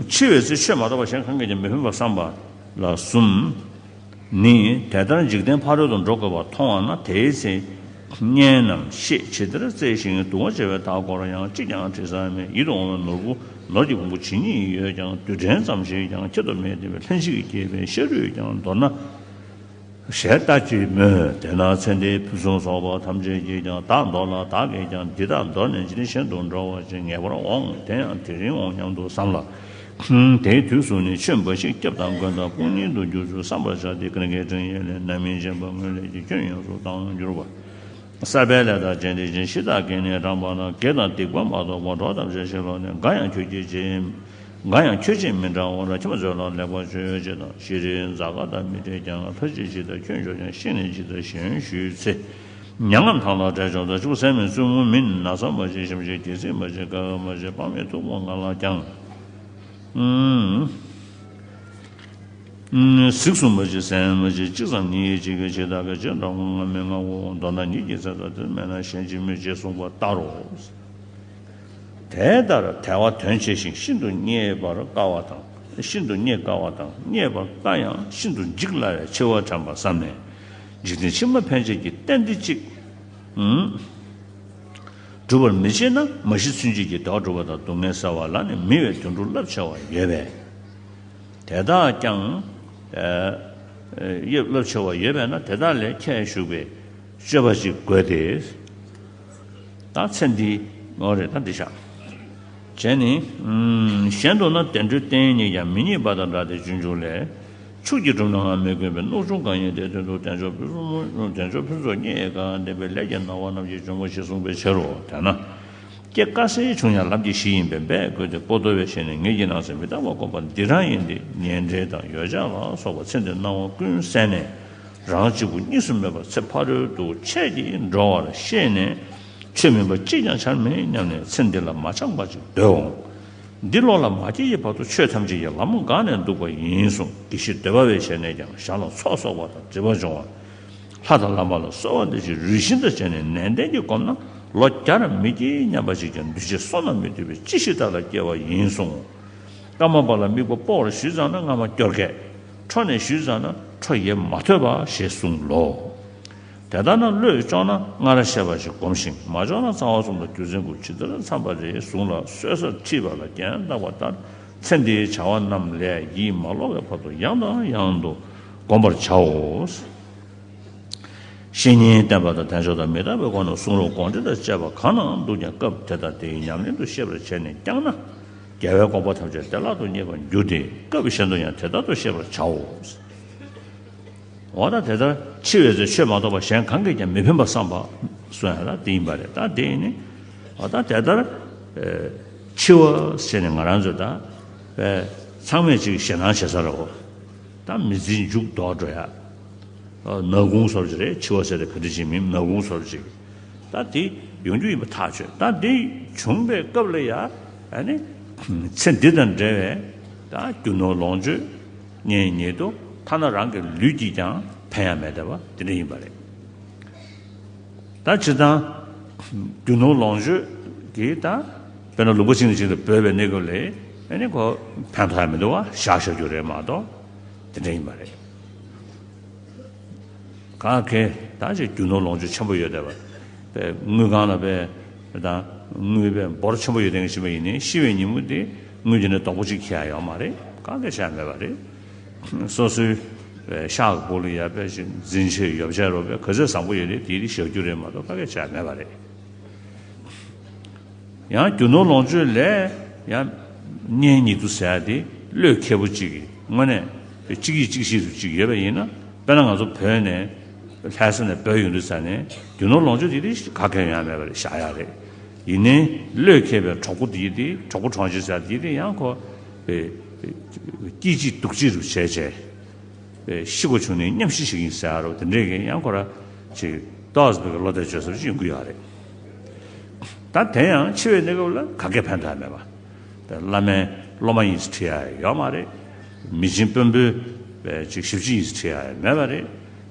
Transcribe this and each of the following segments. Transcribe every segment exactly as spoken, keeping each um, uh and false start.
འཆི་བའི་ཚེ་ཆོས་མ་གཏོགས་པ་གཞན་གང་གིས་ཀྱང་མི་ཕན་པར་བསམ་པ་ལ་གསུམ། ནི། དེ་ལྟར་འཇིག་རྟེན་ཕ་རོལ་ཏུ་འགྲོ་དགོས་པར་མཐོང་བ་ན་དེའི་ཚེ། གཉེན་རྣམས་ཤེས་ཇི་ལྟར་བརྩེ་ཞིང་དུ་བ་བྱེད་པའི་མཐའ་བསྐོར་ཡང་གཅིག་ཀྱང་དྲི་ཟ་མེད། ཡིད་དུ་འོང་བའི་ནོར་བུ་ནོར་གྱི་གོང་བུ་ཇི་སྙེད་ཡོད་ཀྱང་རྡུལ་ཕྲན་ཙམ་ཞིག་ཀྱང་ཁྱད་དུ་མེད་བསྡད་པའི་ལྷན་ཅིག་སྐྱེས་པའི་ཤ་རུས་ཀྱང་མདོར་ན། ཞེས་ལྟ་ཅི་སྨོས། དེས་ན་ཚེ་འདིའི་ཕུན་སུམ་ཚོགས་པ་ཐམས་ཅད་ཀྱིས་ཀྱང་བདག་འདོར་ལ། བདག་གིས་ཀྱང་འདི་དག་འདོར་ནས་འཇིག་རྟེན་གཞན་དུ་འགྲོ་བ་ཅིན་ངེས་པར་འོང་། དེ་ཡང་དེ་རིང་འོང་སྙམ་དུ་བསམ་ལ། དེའི་དུས་སུ་ནི་ཆོས་འབའ་ཞིག་སྐྱབས་དང་མགོན་དང་དཔུང་གཉེན་དུ་གྱུར་ཚུལ་བསམ་པར་བྱ་སྟེ། ཀུན་དགའི་སྤྲིན་ཡལ་ལས་རྣམ་སྨིན་འབྱིན་པ་སྔོན་ལས་ཀྱི་སྐྱོན་ཡོངས་སུ་དག་གྱུར་པ། བསགས་པའི་ལས་དང་བཅས་ཏེ་སྦྱིན་བྱེད་ཤིང་རྟ་གིས་ནི་དྲངས་པ་ན། བགེགས་དང་སྡིག་པ་མ་གཏོགས་པ་འགྲོ་ཐམས་ཅད་ཞི་ལོ་ནས། འགའ་ཡང་ཁྱོད་ཀྱིས་བྱེད། འགའ་ཡང་ཁྱོད་ཀྱིས་མི་དྲང་བར། ཁྱིམ་བཟོས་ལ་ལེགས་པར་མཆོད་བྱེད་དང་། ཤི་རིའི་ཛ་ག་དང་མི་འབྲལ་ཀྱང་། ལྷ་ཅིག་ཇི་ལྟར་ཁྱོད་མཆོག་ཀྱང་། ཤི་ནས་ཇི་ལྟར་ཞི་ཡོན་ཞུས་ཚེ། མྱ་ངམ་ཐང་ལ་བསྒྲལ་འཇོམས་དང་། ཕྱུག་པོ་ཟད་མེད་བཙུན་མོ་མིན། ན་ཚ་མ་མཆིས་ཞིང་མ་མཆིས། སྡིག་སྲིན་མ་མཆིས། དཀའ་བ་མ་མཆིས། དཔག་མེད་མཐུ་དཔུང་ང་ལ་ཀྱང་། གཟིགས་སུ་མ་མཆིས། ཟས་མ་མཆིས། གཅིག་ཙམ་ཉིད་ཡིད་ཀྱིས་ཀྱང་ཇི་ལྟར་བསྐལ། ཇི་ལྟར་ང་མི་མངའ་འོ། མདོར་ན་ཉིད་ཀྱི་ཚེ་དང་དུས་མེད་ན། གཞན་ཅིག་སྨོས་ཅེས་གསུངས་པ་ལྟར་རོ། དེ་ལྟར་དལ་བ་དོན་ཆེ་ཞིང་ཤིན་ཏུ་རྙེད་པར་དཀའ་བ་དང་། ཤིན་ཏུ་རྙེད་དཀའ་བ་དང་། རྙེད་པར་དཀའ་ཡང་ཤིན་ཏུ་འཇིག་སླ་བའི་འཆི་བ་དྲན་པར་བསམས་ནས། འཇིག་རྟེན་ཕྱི་མ་ཕན་ཆད་ཀྱི་རྟེན་འདི་གཅིག་སྒྲུབ་པར་མི་བྱེད་ན། མ་ཤི་ཚུན་ཆད་ཀྱི་བདེ་བ་སྒྲུབ་པ་དང་སྡུག་བསྔལ་སེལ་བ་ལ་ནི་མི་བས་དོན་གྲུབ་རླབས་ཆེ་བ་ཡོད་པས། དེ་དག་ཀྱང་། ཨ། ཨ། རླབས་ཆེ་བ་ཡོད་པས་ན་དེ་དག་ལས་ཁྱད་ཞུགས་པའི་སྤྱོད་པ་ཅིག་དགོས་ཏེ། ད་ཚེ་འདི་ངོ་རེ་ད་འདི་བཞག་བྱས་ནས། ཨུམ། གཞན་དུ་ན་བདེ་འགྲོའི་རྟེན་ཉིད་ཀྱང་མི་རྙེད་པ་དང་འདྲ་སྟེ་སྤྱོད་འཇུག་ལས། ཕྱུགས་ཀྱིས་བསྒྲུབས་ན་ང་མི་དགོས་པའི། གནོད་འབྱུང་གང་ཡིན་དེ་དོན་དུ། བདེ་མཆོག་ཕུན་སུམ། བདེ་མཆོག་ཕུན་ཚོགས་རྙེད་ཡོད་གང་། བདེན་པའི་ལས་ཀྱི་སྣང་བ་རྣམས་ཀྱིས་འཇོམས་པར་བྱེད་གསུངས་པའི་ཕྱིར་རོ། དེས་ན། སྐྱེ་དཀའ་སེལ་བྱུང་ཡང་ལམ་གྱི་གཞི་ཡིན་པས་འབད་དགོས་ཏེ། པོ་ཏོ་བས་བཤད་ནས་ངེད་ཀྱིས་ནང་གསེས་མི་རྟག་པ་བསྒོམ་པ་འདི་རང་ཡིན་ཏེ། ཉེ་འབྲེལ་དང་ཡོ་བྱད་ལ་སོགས་པ་ཚེ་འདིའི་སྣང་བ་ཀུན་བསལ་ནས། རང་གཅིག་པུ་གཉིས་སུ་མེད་པར་ཚེ་ཕ་རོལ་ཏུ་ཆད་ཀྱིས་འགྲོ་བར་ཤེས་ནས། ཆོས་མིན་པ་གཅིག་ཀྱང་བྱར་མེད་སྙམ་ནས་ཚེ་འདི་ལ་མ་ཆགས་པ་ཅིག་འདོད་འོང་། འདི་བློ་ལ་མ་སྐྱེས་ཀྱི་བར་དུ་ཆོས་ཐམས་ཅད་ཀྱི་ལམ་འགགས་ནས་འདུག་པ་ཡིན་གསུངས། དགེ་བཤེས་འདོད་པ་བས་བྱས་ནས་ཀྱང་། གཞན་ལ་ཚོགས་གསོག་པ་དང་སྒྲིབ་པ་སྦྱོང་བ། ལྷ་དང་ལམ་པ་ལ་གསོལ་བ་འདེབས་ཤིང་རུས་ཤིང་དང་བཅས་ནས་ནན་ཏན་གྱིས་བསྒོམས་ན། ལོ་བརྒྱར་མི་སྐྱེ་སྙམ་པ་ཞིག་ཀྱང་། འདུས་བྱས་བསོད་ནམས་མི་བསྡུས་པའི་ཅི་ཞིག་དག་ལ་སྐྱེ་བ་ཡིན་གསུངས། སྐར་མ་པ་ལ་དམིགས་པ་སྤོ་བར་ཞུས་ཙམ་ན་སྔ་མ་སྐྱོ་སྐད། འཕྲོ་ནས་ཞུས་ཙམ་ན་འཕྲོ་ཡེ་མ་ཐོས་པ་ཞེས་གསུངས་ལོ། དེ་ལྟར་ན་བློས་ལྕོགས་ན་སྔར་བཤད་པ་ཞིག་བསྒོམ་ཞིང་། མ་ལྕོགས་ན་རྩ་བ་གསུམ་དང་རྒྱུ་མཚན་དགུ་ཇི་ལྟར་འཚམ་པ་རེ་ཟུང་ལ་གསོལ་སར་ཁྲིད་པ་ལ་རྒྱན་བཏགས་པ་ལྟར། ཚེ་འདིའི་བྱ་བ་རྣམས་ལས་ཡིད་མ་ལོག་པའི་བར་དུ་ཡང་དང་ཡང་དུ་བསྒོམ་པར་བྱའོ། བཤེས་གཉེན་བསྟེན་པ་དང་བདེ་མཆོག་དང་མི་རྟག་པའི་སྒོ་ནས་གསུང་རབ་དགོངས་འགྲེལ་དང་བཅས་པ་གང་ན་འདུག་ཀྱང་སྐབས་དེ་དང་དེའི་ཉམས་ལེན་དུ་ཤེས་པར་བྱས་ནས་བསྐྱངས་ན། རྒྱལ་བའི་དགོངས་པ་ཐམས་ཅད་བདེ་བླག་ཏུ་རྙེད་པར་འགྱུར་ཏེ། སྐབས་གཞན་དུ་ཡང་དེ་ལྟར་དུ་ཤེས་པར་བྱའོ། འོ་ད་དེ་ལྟར་འཆི་བའི་ཚེ་ཆོས་མ་གཏོགས་པ་གཞན་གང་གིས་ཀྱང་མི་ཕན་པར་བསམ་པ་གསུངས་ཡ་ད་དེ་ཡིན་པ་རེད། ད་དེ་ཡིན་ནི། འོ་ད་དེ་ལྟར། ཨེ། འཆི་བ་ཟེར་ནས་ང་རང་ཚོས་ད། ཨེ། ཚང་མས་ཅིག་ཞེད་སྣང་བྱེད་ས་རེད་འོ། ད་མི་ཚེའི་མཇུག་ལྡོག་འགྲོ་ཡ། ཨ། ནག་ཁུང་བཟོ་འདྲ་ཅིག་རེད། འཆི་བ་ཟེར་དེ་ག་འདྲ་ཅིག་མིན། ནག་ཁུང་བཟོ་འདྲ་ཅིག་ད་དེ་ཡོང་རྒྱུ་ཡིན་པ་ཐག་ཆོད། ད་དེ་བྱུང་བའི་སྐབས་ལ་ཡ། ཨ་ནི། ཚེ་འདི་དང་འབྲེལ་བའི་ད་རྒྱུ་ནོར་ལོངས་སྤྱོད་གཉེན་ཉེ་དུ་ཐ་ན་རང་གི་ལུས་ཀྱིས་ཀྱང་ཕན་ཡ་མེད་བསྡད་པ་དེ་འདྲ་ཡིན་པ་རེད། ད་སྤྱིར་བཏང་རྒྱུ་ནོར་ལོངས་སྤྱོད་ཀྱིས་ད་དཔེར་ན་ལུང་པ་གཅིག་ནས་གཅིག་ཏུ་འབོད་པའི་གནས་སྐབས་ལ་ཨ་ནི་ཁོ་ཕན་ཐོགས་ཡ་མི་འདུག་བ། བཞག་བཞག་རྒྱུ་རེད་མ་གཏོགས་དེ་འདྲ་ཡིན་པ་རེད། གང་གས་ད་ཅིག་རྒྱུ་ནོར་ལོངས་སྤྱོད་ཆེན་པོ་ཡོད་བསྡད་པ། དངུལ་ཁང་ལ་དཔེ་ད་དངུལ་དཔེ་འབོར་ཆེན་པོ་ཡོད་མཁན་ཞིག་ཡིན་ནའི་ཤི་བའི་ཉིན་མོ་དེ་དངུལ་དེ་ནས་རྡོག་པོ་གཅིག་ཁྱེར་ཡ་ཡོད་མ་རེད། གང་གས་བྱས་མེད་པ་རེད། སོ་སོའི་ཤག་སྦུག་ལ་ཡ་དཔེ་ཅིག་འཛིན་ཆས་ཡོ་བྱད་རོ་དཔེ་ག་ཚོད་བཟང་པོ་ཡོད་རེད། དེ་དེ་བཞག་རྒྱུ་རེད་མ་གཏོགས་གང་གས་བྱས་མེད་པ་རེད། ཡང་རྒྱུ་ནོར་ལོངས་སྤྱོད་ལས་ཡང་གཉེན་ཉེ་དུ་ཟེར་ཡ་དེ་བློས་འཁེལ་པོ་གཅིག་གིས་དངོས་གནས་གཅིག་གིས་གཅིག་ཤེས་སུ་གཅིག་ཡོད་པ་ཡིན་ན། དཔེར་ན་ང་ཚོ་བོད་ནས་ལྷ་ས་ནས་བོད་ཡོང་དུས་ཙ་ནས་རྒྱུ་ནོར་ལོངས་སྤྱོད་དེ་དེ་ག་གེ་ཡོང་ཡ་མེད་པ་རེད། བཞག་ཡ་རེད། ཡིན་ནའི་བློས་འཁེལ་པའི་གྲོགས་པོ་དེ་དེ་གྲོགས་པོ་གྲོང་ཁྱེར་ཟེར་ཡ་དེ་དེ་ཡང་ཁོ་དཔེ་སྐྱིད་གཅིག་སྡུག་གཅིག་རུ་བྱས་བྱས། ཤི་དགོས་བྱུང་ནས་མཉམ་ཤི་ཞིག་ཡིན་ཟེར་རོ། དེ་འདྲས་ཀྱི་ཡང་ཁོ་ར་ཅིག་ཏོག་ཙམ་གྱི་བློ་གཏད་བཅོལ་ས་ཅིག་ཡོང་གི་ཡོད་རེད། ད་དེ་ཡང་འཆི་བའི་གནས་སྐབས་ལ་ག་གེ་ཕན་ཐོགས་མེད་པ། ད་བླ་མའི་སློབ་མ་ཡིན་ཟེར་ཁྲིད་ཡ་ཡོད་མ་རེད། མི་ཆེན་དཔོན་པོའི་ཅིག་ཞབས་ཕྱི་ཡིན་ཟེར་ཁྲིད་ཡ་མེད་པ་རེད།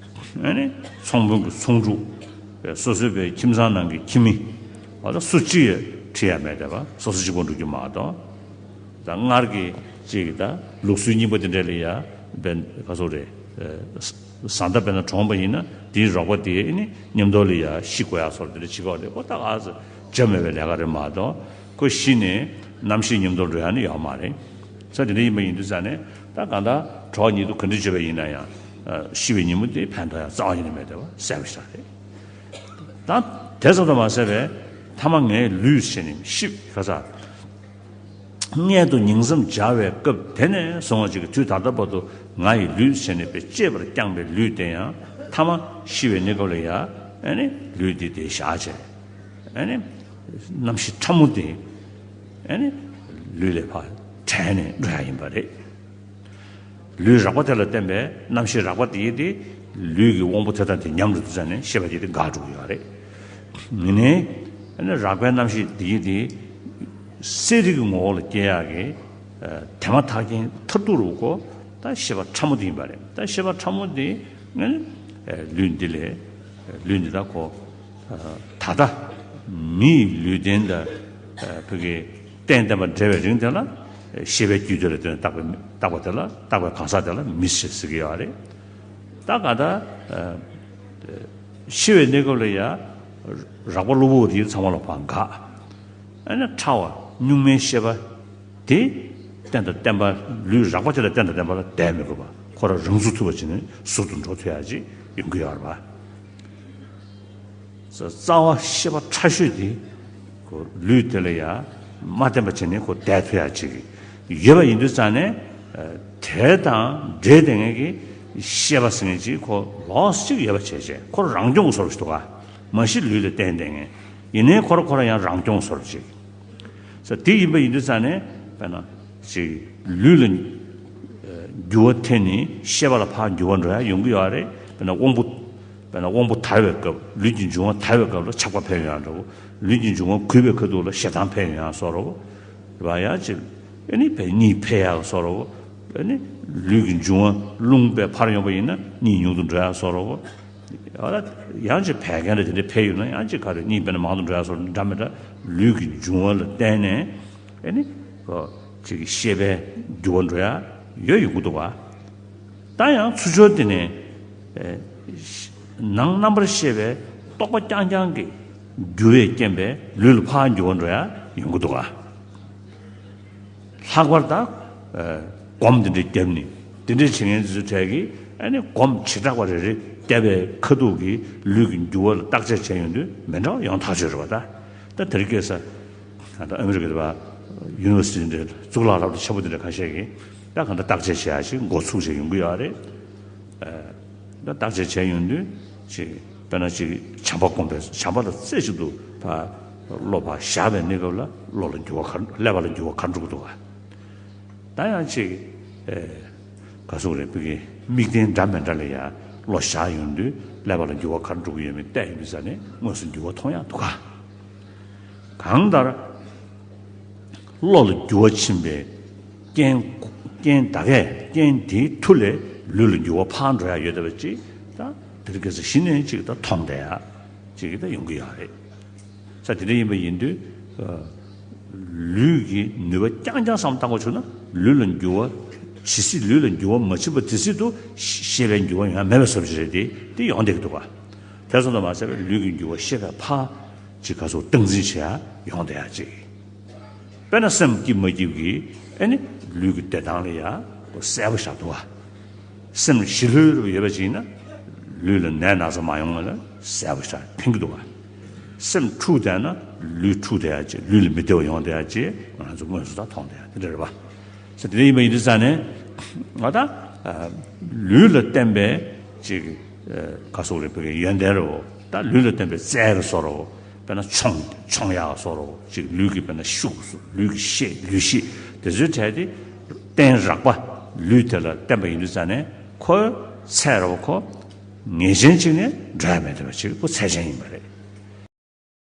ཨ་ནི་ཚོང་དཔོན་གྱི་ཚོང་ཕྲུག་སོ་སོའི་ཁྱིམ་ཚང་ནང་གི་ཁྱིམ་མི་བ་ད་སུ་གཅིག་ཡང་ཁྲིད་ཡ་མེད་བསྡད་པ། སོ་སོ་གཅིག་པོ་འགྲོ་རྒྱུ་མ་གཏོགས། ད་སྔར་གྱི་ཅིག་ད་ལུགས་སྲོལ་རྙིང་པ་དེ་འདྲ་ལ་ཡ་བན་ག་ཚོད་རེད། བཟའ་ཟླ་དཔེར་ན་གྲོངས་པ་ཡིན་ན་དེའི་རོགས་པ་དེ་ནི་མཉམ་དུ་ལ་ཡ་ཤི་དགོས་ཡ་སོགས་དེ་འདྲ་བྱེད་ཀྱི་ཡོད་རེད། ཁོ་ད་ག་ཚོད་བྱ་མེད་པའི་ལས་ཀ་རེད་མ་གཏོགས་ཁོ་ཤི་ནས་རྣམ་ཤེས་མཉམ་དུ་འགྲོ་ཡ་ནི་ཡོད་མ་རེད། ས་དེ་འདྲ་ཡིན་པ་ཡིན་དུས་ཙང་ནས་ད་གང་ལྟར་གྲོགས་ཉིད་དུ་ག་འདྲ་བྱས་པ་ཡིན་ན་ཡང་ཤི་བའི་ཉིན་མོ་དེ་ཕན་ཐོགས་ཡ་རྩ་བ་ཉིད་ནས་མེད་བསྡད་པ་གསལ་པོ་ཞིག་རེད། ད་དེ་ཙམ་དུ་མ་ཟད་པའི་མཐའ་མ་ངའི་ལུས་ཞེས་ནི་ཤི་ཁ་ཚ། མངལ་དུ་ཉིང་མཚམས་སྦྱར་བའི་སྐབས་དེ་ནས་བཟུང་བ་ཅིག་གི་དུས་ད་ལྟ་བར་དུ་ང་ཡི་ལུས་ཟེར་ནས་པའི་གཅེས་པར་བསྐྱངས་པའི་ལུས་དེ་ཡང་མཐའ་མ་ཤི་བའི་གནས་སྐབས་ལ་ཡ་ཨ་ནི་ལུས་འདི་དེ་བཞག་བྱས་ཨ་ནི་རྣམ་ཤེས་ཕྲ་མོ་དེ་ཨ་ནི་ལུས་ལས་ཕར་བྲལ་ནས་འགྲོ་ཡ་ཡིན་པ་རེད། ལུས་རགས་པ་དེ་ལ་བརྟེན་པའི་རྣམ་ཤེས་རགས་པ་དེ་ཡིས་དེ་ལུས་ཀྱི་དབང་པོ་དེ་དང་དེ་ཉམས་འགྲོ་དུས་ཙམ་ནས་ཤེས་པ་དེ་དེ་འགག་འགྲོ་གི་ཡོད་རེད། ཡིན་ནའི་ཨ་ནི་རགས་པའི་རྣམ་ཤེས་དེ་ཡིས་དེ་གསལ་རིག་གི་ངོ་བོ་ལ་སྐྱེ་ཡག་གི་དེ་མ་ཐག་རྐྱེན་མཐར་ཐུག་རུ་ཁོ་ད་ཤེས་པ་ཕྲ་མོ་དེ་ཡིན་པ་རེད། ད་ཤེས་པ་ཕྲ་མོ་དེ་ཨ་ནི་ལུས་འདི་ལས་ལུས་འདི་དག་ཁོ་ད་ལྟ་མིའི་ལུས་རྟེན་དང་བོད་ཀྱི་རྟེན་བརྟེན་པ་འབྲེལ་བའི་རིང་དེ་ལ་ཤེས་པའི་རྒྱུད་དེ་ལ་དོན་བཏགས་པའི་བཏགས་པ་དེ་ལ་བཏགས་པའི་གང་ཟག་དེ་ལ་མི་ཞེས་ཟེར་གྱི་ཡོད་རེད། ད་ག་ད་ཤི་བའི་གནས་སྐབས་ལ་ཡ་རགས་པ་གློ་བུར་དེ་ཚང་མ་ལ་ཕར་འགག་ཨ་ནི་ཕྲ་བ་གཉུག་མའི་ཤེས་པ་དེ་རྟེན་དང་བརྟེན་པ་ལུས་རགས་པ་དེ་ལ་རྟེན་དང་བརྟེན་པ་ལ་བསྡད་མི་དགོས་པ་ཁོ་རང་རང་ཚུགས་ཐུབ་པ་བྱས་ནས་ཟུར་དུ་འགྲོ་ཐུབ་ཡག་ཅིག་ཡོང་གི་ཡོད་རེད་པ། རྩ་བ་ཤེས་པ་ཕྲ་ཤོས་དེ་ཁོ་ལུས་དེ་ལ་ཡང་མ་བརྟེན་པ་བྱས་ནས་ཁོ་བསྡད་ཐུབ་ཡག་ཅིག་ཡོད་པ་ཡིན་དུས་ཙང་ནས་དེ་དང་འབྲེལ་ཏེ་ངེད་ཀྱི་ཤེས་པ་ཟེར་མཁན་ཅིག་ཁོ་ལོགས་ཅིག་ཡོད་པ་བྱས་བྱས་ཁོ་རང་སྐྱོང་གི་བཟོ་འདྲ་ཞིག་འདུག་ག་མ་གཞི་ལུས་ལ་བརྟེན་བསྡད་མཁན་ཡིན་ནའི་ཁོ་རང་ཁོ་རང་ཡང་རང་སྐྱོང་བཟོ་འདྲ་ཅིག་ས་དེ་ཡིན་པ་ཡིན་དུས་ཙང་ནས་དཔེར་ན་ཅིག་ལུས་ལ་འགྱུར་བ་ཐེབས་ནས་ཤེས་པ་ལ་ཕར་འགྱུར་བ་འགྲོ་ཡ་ཡོང་གི་ཡོད་རེད། དཔེར་ན་དབང་པོ་དཔེར་ན་དབང་པོ་དར་བའི་སྐབས་ལུས་ཀྱི་འབྱུང་བ་དར་བའི་སྐབས་ལ་ཆགས་པ་འཕེལ་ཡོང་ཡ་འདྲ་བོ། ལུས་ཀྱི་འབྱུང་བ་གུད་པའི་ཁ་ཐུག་ལ་ཞེ་སྡང་འཕེལ་ཡོང་ཡ་བཟོ་འདྲ་བོ། རེད་པ། ཡང་ཅིག་ཨ་ནི་བས་གཉིད་འཕེལ་ཡ་བཟོ་འདྲ་བོ། ཨ་ནི་ལུས་ཀྱི་འབྱུང་བ་རླུང་པས་འཕར་ཡོང་པ་ཡིན་ན་གཉིད་ཉུང་དུ་འགྲོ་ཡ་བཟོ་འདྲ་བོ། ཡང་ཅིག་བད་ཀན་འདྲ་དེ་འདྲ་འཕེལ་ཡོང་ན་ཡང་ཅིག་ག་རེ་གཉིད་དཔེར་ན་མང་དུ་འགྲོ་ཡ་བཟོ་འདྲ་མི་འདྲ་ལུས་ཀྱི་འབྱུང་བ་ལ་བརྟེན་ནས་ཨ་ནི་ཁོ་ཅིག་ཤེས་པའི་འགྱུར་བ་འགྲོ་ཡ་ཡོད་ཡོང་གི་འདུག་ག་ད་ཡང་ཚུར་ཕྱོགས་དེ་ནས་ཨེ་ནང་རྣམ་པར་ཤེས་པའི་རྟོག་པ་རྐྱང་རྐྱང་གི་རྒྱུ་བས་རྐྱེན་པས་ལུས་ལ་ཕར་འགྱུར་བ་འགྲོ་ཡ་ཡོང་གི་འདུག་ག་ལྷག་པར་དུ་ཨེ་སྒོམ་དེ་འདྲ་བརྒྱབ་ནས་དེ་འདྲ་བྱེད་མཁན་ཚོའི་གྲས་ཀྱིས་ཨ་ནི་སྒོམ་བྱེ་བྲག་པ་རེ་རེ་བརྒྱབ་པའི་ཁ་ཐུག་གིས་ལུས་ཀྱི་འགྱུར་བ་ལ་བརྟག་དཔྱད་བྱས་ཡོང་དུས་མི་འདྲ་བ་ཡོང་ཐག་ཆོད་རེད་པ། ད་ད་དེ་རིང་ཁ་སང་ད་ཨ་མི་རི་ཀའི་ཡུ་ནི་ཝར་སི་ཊི་འདྲ་གཙུག་ལག་སློབ་གྲྭ་ཆེན་པོ་དེ་འདྲ་ཁ་ཤས་ཀྱིས་ད་གང་ལྟར་བརྟག་དཔྱད་བྱེད་ཡ་ཞིག་འགོ་ཚུགས་བྱས་ཡོང་གི་ཡོད་རེད། ད་བརྟག་དཔྱད་བྱས་ཡོང་དུས་ཅིག་དཔེར་ན་ཅིག་བྱམས་པ་སྒོམ་པའི་བྱམས་པ་ལ་རྩེ་གཅིག་ཏུ་ཕར་བློ་ཕར་བཞག་པའི་གནས་སྐབས་ལ་བློ་ལ་འགྱུར་བ་ག་ཀླད་པ་ལ་འགྱུར་བ་ག་འགྲོ་གི་འདུག་ག་ད་ཡང་ཅིག་ཨེ་ག་ཟེར་དགོས་རེད། བོད་ཀྱི་དམིགས་རྟེན་འདྲ་མི་འདྲ་ལ་ཡང་བློ་བཞག་ཡོང་དུས་ཀླད་པ་ལ་འགྱུར་བ་ག་འགྲོ་གི་ཡོད་མེད་བལྟས་ཡོང་དུས་ཙང་ནས་དངོས་སུ་འགྱུར་བ་མཐོང་ཡག་འདུག་ག་གང་ལྟར་བློ་ལ་འགྱུར་བ་ཕྱིན་པའི་རྐྱེན་རྐྱེན་ད་གས་རྐྱེན་དེའི་མཐུ་ལས་ལུས་ལ་འགྱུར་བ་ཕར་འགྲོ་ཡ་ཡོད་བསྡད་པ་ཅིག་ད་དེ་རིང་ཁ་སང་གཞི་ནས་ཅིག་ད་མཐོང་བསྡད་ཡ་ཅིག་ད་ཡོང་གི་ཡོད་རེད། ས་དེ་འདྲ་ཡིན་པ་ཡིན་དུས་ལུས་ཀྱི་ནུས་པ་རྐྱང་རྐྱང་བསམ་བློ་བཏང་དགོས་བྱུང་ན་ལུས་ལ་འགྱུར་བ་ཇི་སྲིད་ལུས་ལ་འགྱུར་བ་མ་ཕྱིན་པ་དེ་སྲིད་དུ་ཤེས་པའི་འགྱུར་བ་ཡང་མེད་པའི་བཟོ་འདྲ་ཅིག་རེད་དེ་དེ་ཡོང་བསྡད་ཀྱི་འདུག་ག་དེ་ཙམ་དུ་མ་ཟད་པའི་ལུས་ཀྱི་འགྱུར་བ་ཤེས་པས་ཕར་ཅིག་ག་ཟེར་སྟངས་འཛིན་བྱེད་ཡ་ཡོང་བསྡད་ཡ་ཅིག་དཔེར་ན་སེམས་སྐྱིད་མ་སྐྱིད་ཀྱི་ཨ་ནི་ལུས་ཀྱི་བདེ་ཐང་ལ་ཡ་གསལ་པོ་ཞིག་འདུག་ག་སེམས་ཞི་ལྷོད་ལྷོད་ཡོད་པ་ཅིག་ཡིན་ན་ལུས་ལ་ནད་ན་ཚ་མ་ཡོང་བ་ལ་གསལ་པོ་ཞིག་ཕན་གྱི་འདུག་ག་སེམས་འཁྲུག་བསྡད་ན་ལུས་འཁྲུག་བསྡད་ཡ་ཅིག་ལུས་ལ་མི་བདེ་བ་ཡོང་བསྡད་ཡ་ཅིག་ང་ཚོ་དངོས་སུ་ད་མཐོང་བསྡད་ཡ་དེ་འདྲ་རེད་པ། ས་དེ་འདྲ་ཡིན་པ་ཡིན་དུས་ཙང་ནས་ང་ད་ལུས་ལ་བརྟེན་པའི་ཅིག་ག་ཟེར་དགོས་རེད། བོད་ཀྱི་ཡོན་ཏན་རེད་པ། ད་ལུས་ལ་བརྟེན་པའི་རྩལ་རེད་བཟོ་འདྲ་པོ། དཔེར་ན་མཆོང་མཆོང་ཡག་བཟོ་འདྲ་པོ་ཅིག་ལུས་ཀྱི་དཔེར་ན་ཤུགས་ལུས་ཀྱི་ཤེད་ལུས་ཤེད་དེ་ཚོའི་གྲས་དེ་རྟེན་རགས་པ་ལུས་དེ་ལ་བརྟེན་པ་ཡིན་དུས་ཙང་ནས་ཁོའི་ཚད་རེད་པ། ཁོ་ངེས་ཅན་ཅིག་ནས་འགྲོ་ཡ་མེད་བསྡད་པ་ཅིག་ཁོ་ཚད་ཅན་ཡིན་པ་རེད།